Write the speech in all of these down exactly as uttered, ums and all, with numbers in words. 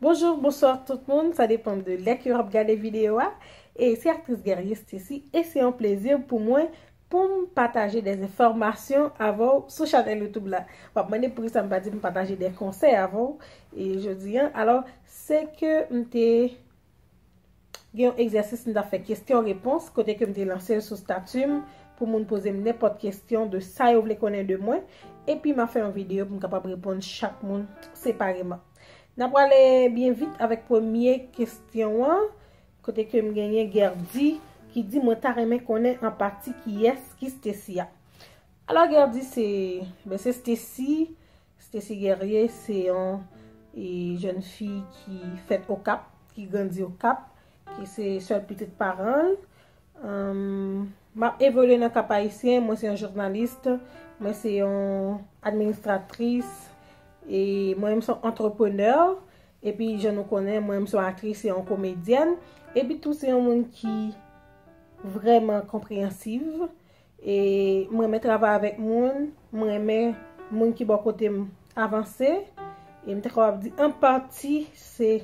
Bonjou, bonswa tout moun, sa depann de lè ke w ap gade videyo a. E se aktris Guerrier Stacy e se yon plezi pou mwen pou m pataje de enfòmasyon avè w sou chanèl YouTube la. W ap mande poukisa m pa di m pataje de konsèy avè w e jodi a. Alò, se ke m te gen yon egzèsis m t ap fè kesyon repons kote ke m te lanse l sou stati m pou moun poze m nenpòt kesyon de sa yo vle konnen de mwen. Epi m ap fè yon videyo pou m kapab reponn chak moun separeman. N ap prale byen vit avèk premye kesyon an, kote ke m genyen Guerdy ki di mwen ta renmen konnen an pati kiyès ki Stacy a. Alò Guerdy se, ben se Stacy, Stacy Guerrier se yon e, jèn fi ki fèt Okap, ki grandi Okap, ki se sèl pitit paran l. Anm, m ap evolye nan Kap Ayisyen, mwen se yon jounalis, mwen se yon administratris, e mwen menm se yon antreprenè, epi jan nou konnen, mwen menm se yon aktris e yon komedyèn, epi tou se yon moun ki vrèman konpreyansiv, e mwen renmen travay avèk moun, mwen renmen moun ki bò kote m avanse, e m te kapab di an pati se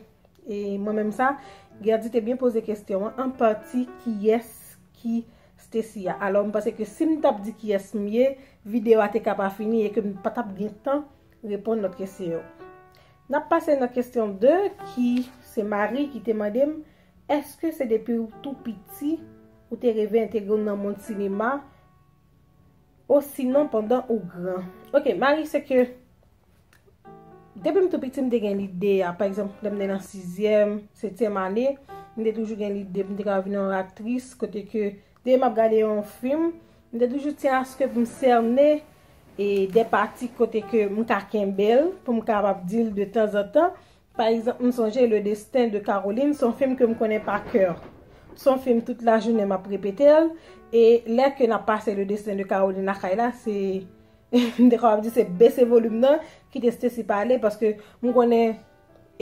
e mwen menm sa, Guerdy te byen poze kesyon an, an pati kiyès ki Stacy a. Alò, m panse ke si m t ap di kiyès m ye, videyo a te ka pa fini e ke m pa t ap gen tan reponn lòt kesyon yo. N ap pase nan kesyon de, ki se Marie ki te mande m, èske se depi w tou piti ou te reve entegre w nan mond sinema, osinon pandan ou gran? Ok, Marie, se ke depi m tou piti, m te gen lide a. Pa egzanp, lè m te nan sizyèm, setyèm ane, m te toujou gen lide pou m te ka vin yon aktris, kote ke depi m ap gade yon fim, m te toujou tyen aske pou m sène e de pati kote ke m ka kenbe l, pou m kapab di l de tanzantan. Pa egzanp, m sonje Le Destin de Caroline, se yon fim ke m konnen pa kè. Se yon fim tout lajounen m ap repete l, e lè ke n ap pase Le Destin de Caroline lakay la, se m te kapab di se bese volim nan, kite Stacy pale, paske m konnen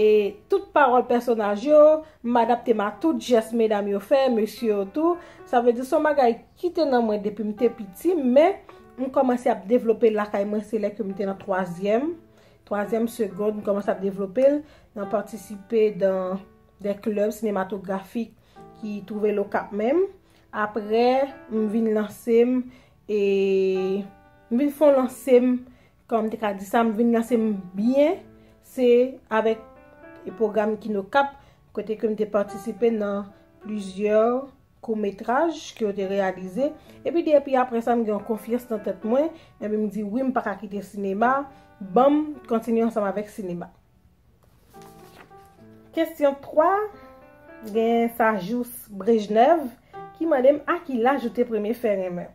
e tout pawòl pèsonaj yo, m adapte m a tout jès medam yo fè, mesye yo tou. Sa vle di se yon bagay ki te nan mwen depi m te piti, men m kòmanse ap devlope l lakay mwen, se lè ke m te nan twazyèm, twazyèm segond, m kòmanse ap devlope l, nan patisipe dan de klèb sinematografik ki twouve l Okap menm. Apre, m vin lanse m, e m vin fè yon lanse m, kòman m te ka di sa, m vin lanse m byen, se avèk pwogram Kinokap, kote ke m te patisipe nan plizyè koutmetraj ke yo te reyalize. Epi depi apre sa, m gen yon konfyans nan tèt mwen, epi m di, wi, m pa ka kite sinema, ban m kontinye ansanm avèk sinema. Kesyon twa, gen Sajous Brejnev ki mande m a ki laj ou te premye fè renmen.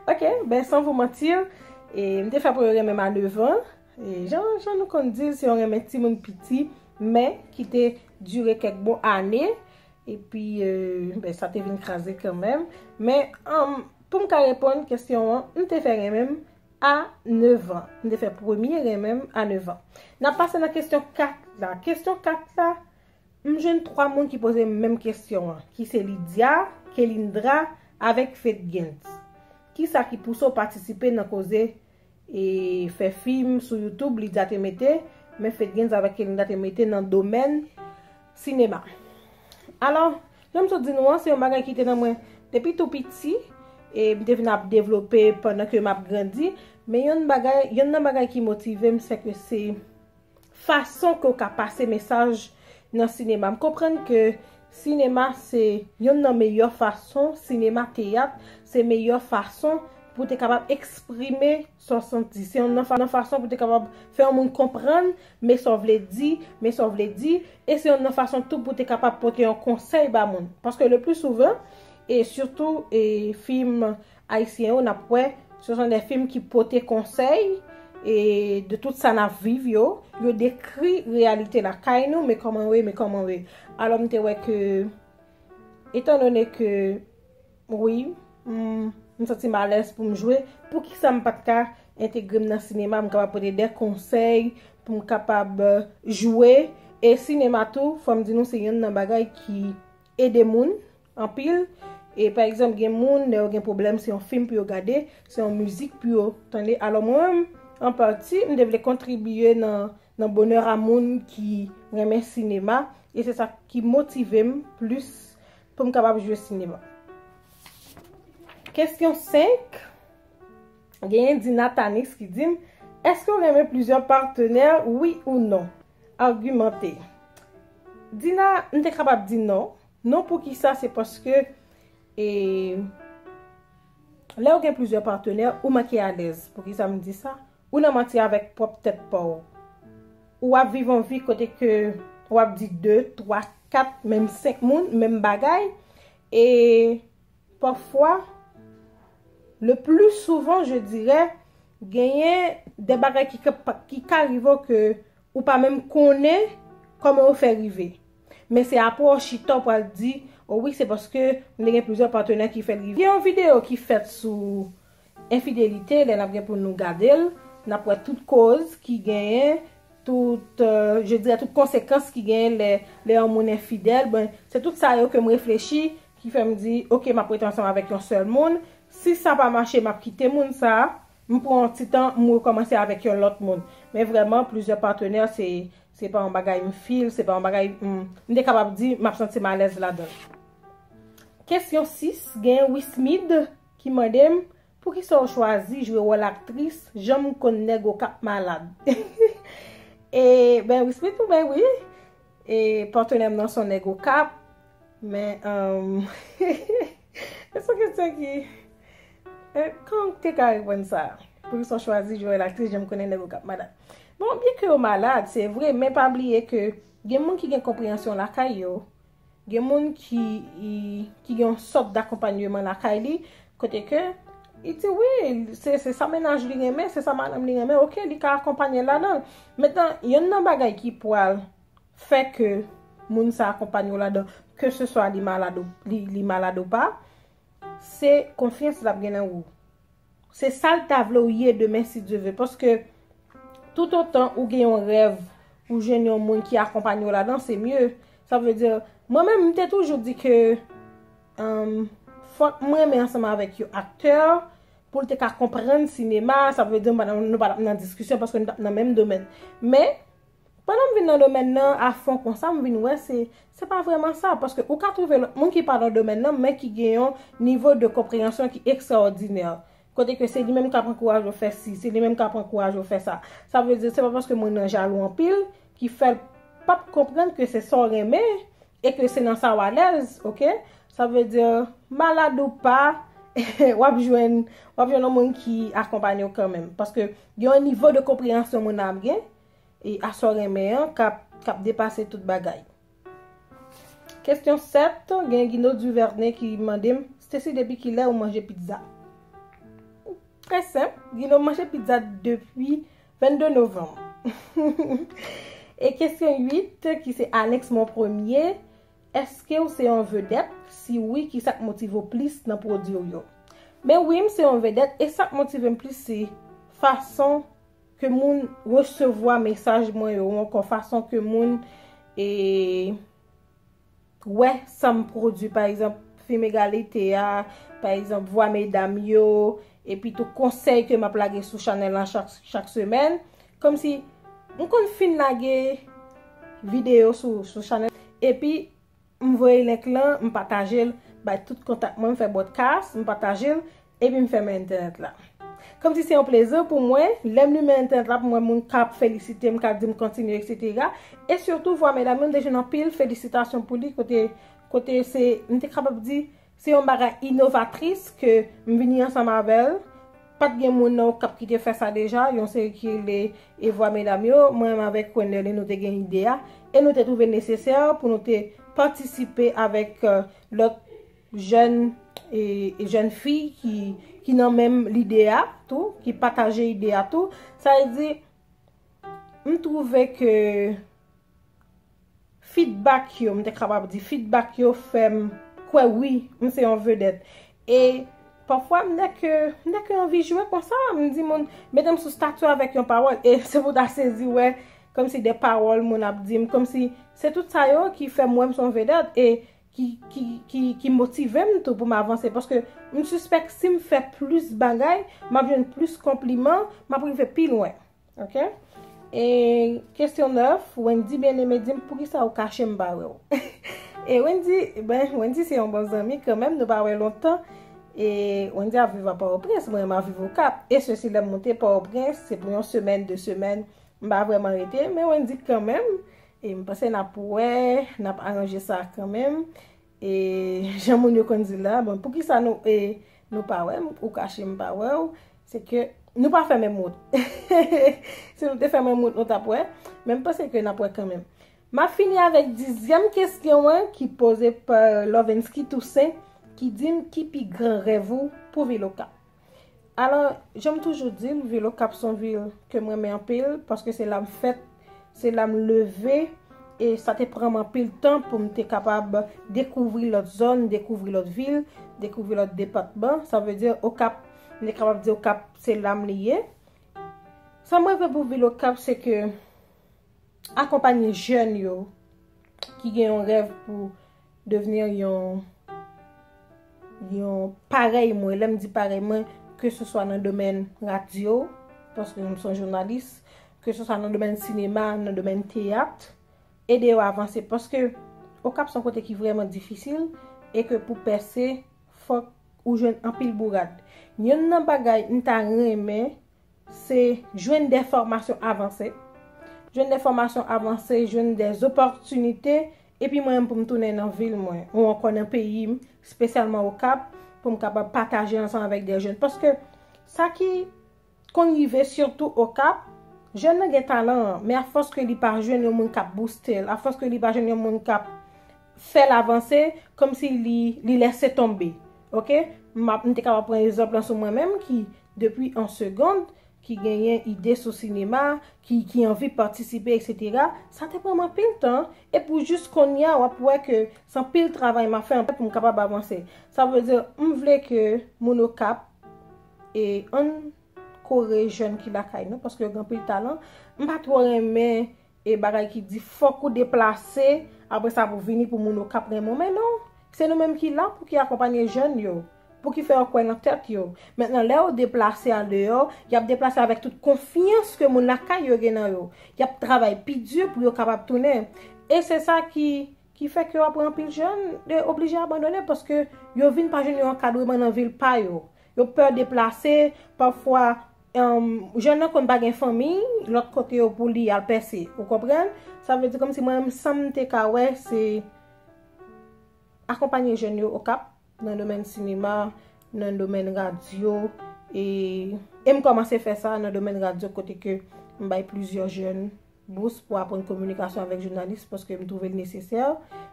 Ok, ben, sans vous mentir, e, m te fè premye renmen m a nèf an. E, jan, jan nou konn di l, se yon renmen timoun piti, men ki te dire kèk bon ane. Epi, e, ben, sa te vin kraze kanmenm. Men, anm, pou m ka reponn kesyon an, m te fè renmen m a nèf an. M te fè premye renmen m a nèf an. N ap pase nan kesyon kat la. Kesyon kat la, m jwenn twa moun ki poze m menm kesyon an, ki se Lydia, Kelindra, avèk Fedgens. Kisa ki pouse w patisipe nan koze e fè fim sou YouTube, Lydia te mete, men Fedgens avèk Kelindra te mete nan domèn sinema? Alò, jan m sot di nou an, se yon bagay ki te nan mwen depi tou piti, e m te vin ap devlope pandan ke m ap grandi, men yonn bagay, yonn nan bagay ki motive m, se ke se fason ke w ka pase mesaj nan sinema. M konprann ke sinema se yonn nan meyè fason, sinema, teyat, se meyè fason pou w te kapab eksprime sa w santi. Se yonn nan fa-, nan fason pou w te kapab fè yon moun konprann, men sa w vle di, men sa w vle di, e se yonn nan fason tou pou w te kapab pote yon konsèy ba moun. Paske le pli souvan, e sitou, e fim ayisyen yo, n ap wè, se son de fim ki pote konsèy, e de tout sa n ap viv yo, yo dekri reyalite lakay nou, men kòman yo ye, men kòman yo ye. Alò, m te wè ke, etandone ke, wi, m, m santi m alèz pou m jwe, poukisa m pa t ka entegre m nan sinema, m kapab pote de konsèy, pou m kapab, e, jwe, e sinema tou, fò m di nou, se yonn nan bagay ki ede moun anpil. E pa egzanp, gen moun, lè yo gen pwoblèm, se yon fim pou yo gade, se yon mizik pou yo tande. Alò, mwen menm, an pati, m te vle kontribye nan, nan bonè a moun ki renmen sinema, e se sa ki motive m plis pou m kapab jwe sinema. Kesyon senk, genyen Dina Tanis ki di m, èske w renmen plizyè patenè, wi ou non? Agimante. Dina, m te kapab di non. Non, poukisa? Se paske, e, lè w gen plizyè patenè, ou manke alèz. Poukisa m di sa? Ou nan manti avèk pwòp tèt pa w. Ou ap viv yon vi kote ke w ap di de, twa, kat, menm senk moun, menm bagay. E pafwa, le plus souvent, je dirais, genyen de bagay ki ka, ki ka rive w ke ou pa menm konnen kòman yo fè rive. Men se apre w chita w pral di, o wi, se paske m te gen plizyè patenè ki fè l rive. Gen yon videyo ki fèt sou enfidelite, lè n ap gen pou nou gade l, n ap wè tout koz ki genyen, tout, euh, je dirais, tout konsekans ki genyen lè, lè yon moun enfidèl. Bon, se tout sa yo ke m reflechi, ki fè m di, oke, m ap rete ansanm avèk yon sèl moun. Si sa pa mache, m ap kite moun sa a. M pran yon ti tan, m rekòmanse avèk yon lòt moun. Men vrèman, plizyè patenè, se, se pa yon bagay m feel, se pa yon bagay m, m te kapab di, m ap santi m alèz ladan l. Kesyon sis, gen Wismid ki mande m, poukisa w chwazi jwe wòl aktris, jan m konn nèg Okap malad? E, ben, Wismid, ou ben wi. E, patenè m nan se yon nèg Okap, men, um, se yon kesyon ki, e, kòman m te ka reponn sa? Poukisa w chwazi jwe wòl aktris, jan m konnen nèg Okap malad? Bon, byen ke yo malad, se vre, men pa bliye ke gen moun ki gen konpreyansyon lakay yo, gen moun ki, i, ki gen yon sòt dakonpanyman lakay li, kote ke, li di wi, se, se sa mennaj li renmen, se sa madanm li renmen, oke, li ka akonpanye l ladan l. Mentnan, yonn nan bagay ki pral fè ke moun sa akonpanye w ladan, ke se swa li malad ou, li, li malad ou pa, se konfyans l ap gen nan ou. Se sa l ta vle w ye demen, si Dye ve. Paske, toutotan ou gen yon rèv, ou jwenn yon moun ki akonpanye w ladan, se mye. Sa vle di, mwen menm, m te toujou di ke, um, fòk mwen renmen ansanm avèk yon aktè pou l te ka konprann sinema. Sa vle di, nou pa t ap nan diskisyon paske nou t ap nan menm domèn. Men, pandan m vin nan domèn nan afon konsa, m vin wè se, se pa vrèman sa. Paske ou ka twouve lòt moun ki pa nan domèn nan, men ki gen yon nivo de konpreyansyon ki ekstraòdinè. Kote ke se li menm k ap ankouraje w fè si, se li menm k ap ankouraje w fè sa. Sa vle di, se pa paske moun nan jalou anpil ki fè l p ap konprann ke se sa w renmen e ke se nan sa w alèz, oke? Sa vle di, malad ou pa, w ap jwenn, w ap jwenn yon moun ki akonpanye w kanmenm. Paske gen yon nivo de konpreyansyon moun nan ap gen, e a sa w renmen an k ap, k ap depase tout bagay. Kesyon sèt, gen Guino Duvernay ki mande m, Stacy, depi kilè ou manje pizza? Trè senp, Guino manje pizza depi vennde novanm. E kesyon uit, ki se Alex Mon Premye, èske w se yon vedèt? Si wi, ki sa k motive w plis nan pwodui w yo? Men wi, m se yon vedèt, e sa k motive m plis, se fason ke moun resevwa mesaj mwen yo, ou ankò fason ke moun, e, wè sa m pwodui, pa egzanp, fim egalite a, pa egzanp, vwa medam yo, epi tou konsèy ke m ap lage sou chanèl lan chak, chak semèn. Kòmsi, m konn fin lage videyo sou, sou chanèl, epi m voye link lan, m pataje l, bay tout kontak mwen, m fè broadcast, m pataje l, epi m fèmen entènèt la. Kòmsi se yon plezi pou mwen, lè m limen entènèt la, pou m wè moun k ap felisite m, k ap di m kontinye, etsetera. E sitou, vwa medam yo, m te jwenn anpil felisitasyon pou li, kote, kote se, m te kapab di, se yon bagay inovatris ke m vini ansanm avè l. Pa t gen moun nan Okap ki te fè sa deja, yon seri ki rele, e, Vwa Medam yo. Mwen menm avèk Wenderly, nou te gen ide a, e nou te twouve l nesesè pou nou te patisipe avèk, e, lòt jèn, e, e jèn fi ki, ki nan menm lide a tou, ki pataje ide a tou. Sa vle di, m twouve ke feedback yo, m te kapab di, feedback yo fè m kwè wi, m se yon vedèt. E pafwa, m nèk, m nèk anvi jwe konsa, m di moun, mete m sou stati avèk yon pawòl. E se pou w ta sezi wè, kòmsi de pawòl moun ap di m, kòmsi se tout sa yo ki fè m wè m se yon vedèt. E ki, ki, ki, ki motive m tou pou m avanse. Paske m sispèk si m fè plis bagay, m ap jwenn plis konpliman, m ap rive pi lwen. Oke? E kesyon nèf, Wendy Bien-Aimé di m, poukisa ou kache m pa wè w? E Wendy, ben, Wendy se yon bon zanmi kanmenm, nou pa wè lontan. E Wendy ap viv a Pòtoprens, mwen m ap viv Okap. E sesi lè m monte Pòtoprens, se pou yon semèn, de semèn, m pa vrèman rete, men Wendy kanmenm. E m panse n ap wè, n ap aranje sa kanmenm. E jan moun yo konn di la, bon, poukisa nou, e, nou pa wè m, ou kache m pa wè w, se ke nou pa fè menm wout. Si nou te fè menm wout, nou t ap wè, men m panse ke n ap wè kanmenm. M ap fini avèk dizyèm kesyon an ki poze pa Lovensky Toussaint, ki di m ki pi gran rèv ou pou vil Okap. Alò, jan m toujou di l, vil Okap se yon vil ke m renmen anpil, paske se la m fèt, se la m leve, e sa te pran m anpil tan pou m te kapab dekouvri lòt zòn, dekouvri lòt vil, dekouvri lòt depatman. Sa vle di Okap, m te kapab di Okap se la m li ye. Sa m reve pou vil Okap, se ke akonpanye jèn yo ki gen yon rèv pou devni yon, yon parèy mwen. Lè m di parèy mwen, ke se swa nan domèn radyo, paske m se yon jounalis, ke se swa nan domèn sinema, nan domèn teyat, ede yo avanse. Paske Okap se yon kote ki vrèman difisil e ke pou pèse, fòk ou jwenn anpil bourad. Yonn nan bagay m ta renmen, se jwenn de fòmasyon avanse. Jwenn de fòmasyon avanse, jwenn de opòtinite, epi mwen menm pou m tounen nan vil mwen, ou ankò nan peyi m, espesyalman Okap, pou m kapab pataje ansanm avèk de jèn. Paske sa ki konn rive, sitou Okap, jèn nan gen talan an, men afòs ke li pa jwenn yon moun k ap bouste l, afòs ke li pa jwenn yon moun k ap fè l avanse, kòmsi li, li lèse tonbe. Oke? M ap, m te kapab pran egzanp lan sou mwen menm ki, depi an segond, ki genyen ide sou sinema, ki, ki anvi patisipe, etsetera. Sa te pran m anpil tan, e pou jis kounye a, w ap wè ke se anpil travay m ap fè pou m kapab avanse. Sa vle di, m vle ke moun Okap, e ann kore jèn ki lakay nou, paske yo gen anpil talan. M pa twò renmen e bagay ki di fòk ou deplase, apre sa pou vini pou moun Okap renmen w. Men non, se nou menm ki la pou ki akonpanye jèn yo, pou ki fè yo kwè nan tèt yo. Mentnan, lè yo deplase andeyò, y ap deplase avèk tout konfyans ke moun lakay yo gen nan yo. Y ap travay pi di pou yo kapab tounen. E se sa ki, ki fè ke w ap wè anpil jèn, e, oblije abandone paske yo vin pa jwenn yon ankadreman nan vil pa yo. Yo pè deplase, pafwa, em, jèn nan konn pa gen fanmi, lòt kote yo pou li al pèse. Ou konprann? Sa vle di kòmsi mwen menm, sa m te ka wè, se akonpanye jèn yo Okap, nan domèn sinema, nan domèn radyo, e, e m kòmanse fè sa nan domèn radyo kote ke m bay plizyè jèn bous pou aprann kominikasyon avèk jounalis, paske m twouve l nesesè.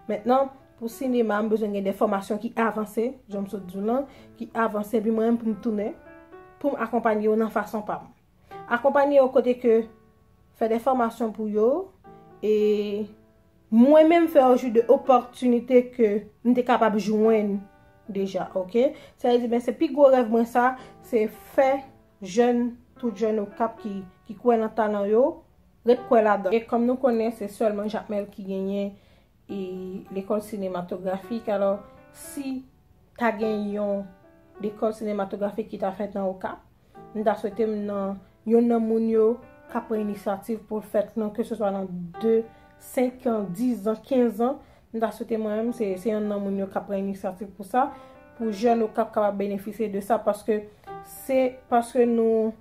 Mentnan, pou sinema, m bezwen gen de fòmasyon ki avanse, jan m sot di w lan, ki avanse, epi mwen menm pou m tounen, pou m akonpanye yo nan fason pa m. Akonpanye yo kote ke fè de fòmasyon pou yo, e mwen menm fè yo jwi de opòtinite ke m te kapab jwenn deja, oke? Sa vle di, ben, se pi gwo rèv mwen sa, se fè jèn, tout jèn Okap ki, ki kwè nan talan yo, ret kwè ladan. E kòm nou konnen, se sèlman Jakmèl ki genyen, e, lekòl sinematografik. Alò, si ta gen yon lekòl sinematografik ki ta fèt nan Okap, m ta swete m nan yonn nan moun yo k ap pran inisyativ pou l fèt nan, ke se swa nan de, senk an, dis an, kenz an, m ta swete mwen menm, se, se yonn nan moun yo k ap pran inisyativ pou sa, pou jèn Okap kapab benefisye de sa, paske se, paske nou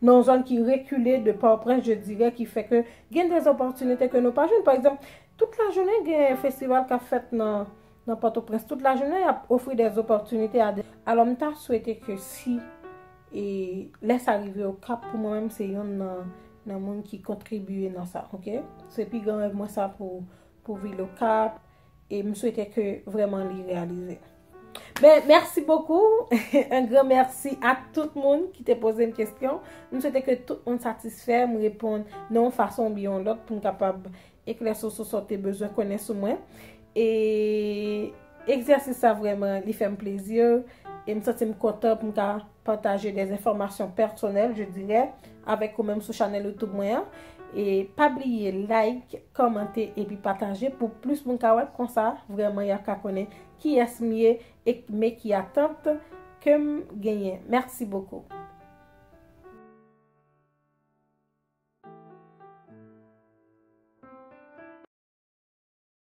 nan yon zòn ki rekile de Pòtoprens, je dirais, ki fè ke gen de opòtinite ke nou pa jwenn. Pa egzanp, tout lajounen gen festival k ap fèt nan, nan Pòtoprens. Tout lajounen, y ap ofri de opòtinite a de. Alò, m ta swete ke si, e, lè sa rive Okap, pou mwen menm, se yonn nan, nan moun ki kontribiye nan sa, oke? Se pi gran rèv mwen sa pou, pou vil Okap. E m swete ke vrèman li reyalize. Ben, merci beaucoup. Un grand merci à tout moun ki te poze m kesyon. M swete ke tout moun satisfè, m reponn nan yon fason oubyen yon lòt pou m kapab eklèsi w sou sa w te bezwen konnen sou mwen. E egzèsis sa vrèman, li fè m plezi. E m santi m kontan pou m ka pataje de enfòmasyon pèsonèl, je dirais, avèk ou menm sou chanèl YouTube mwen an. E pa bliye like, kòmante epi pataje pou plis moun ka wè l, konsa vrèman y ap ka konnen kiyès m ye e men ki atant ke m genyen. Merci beaucoup.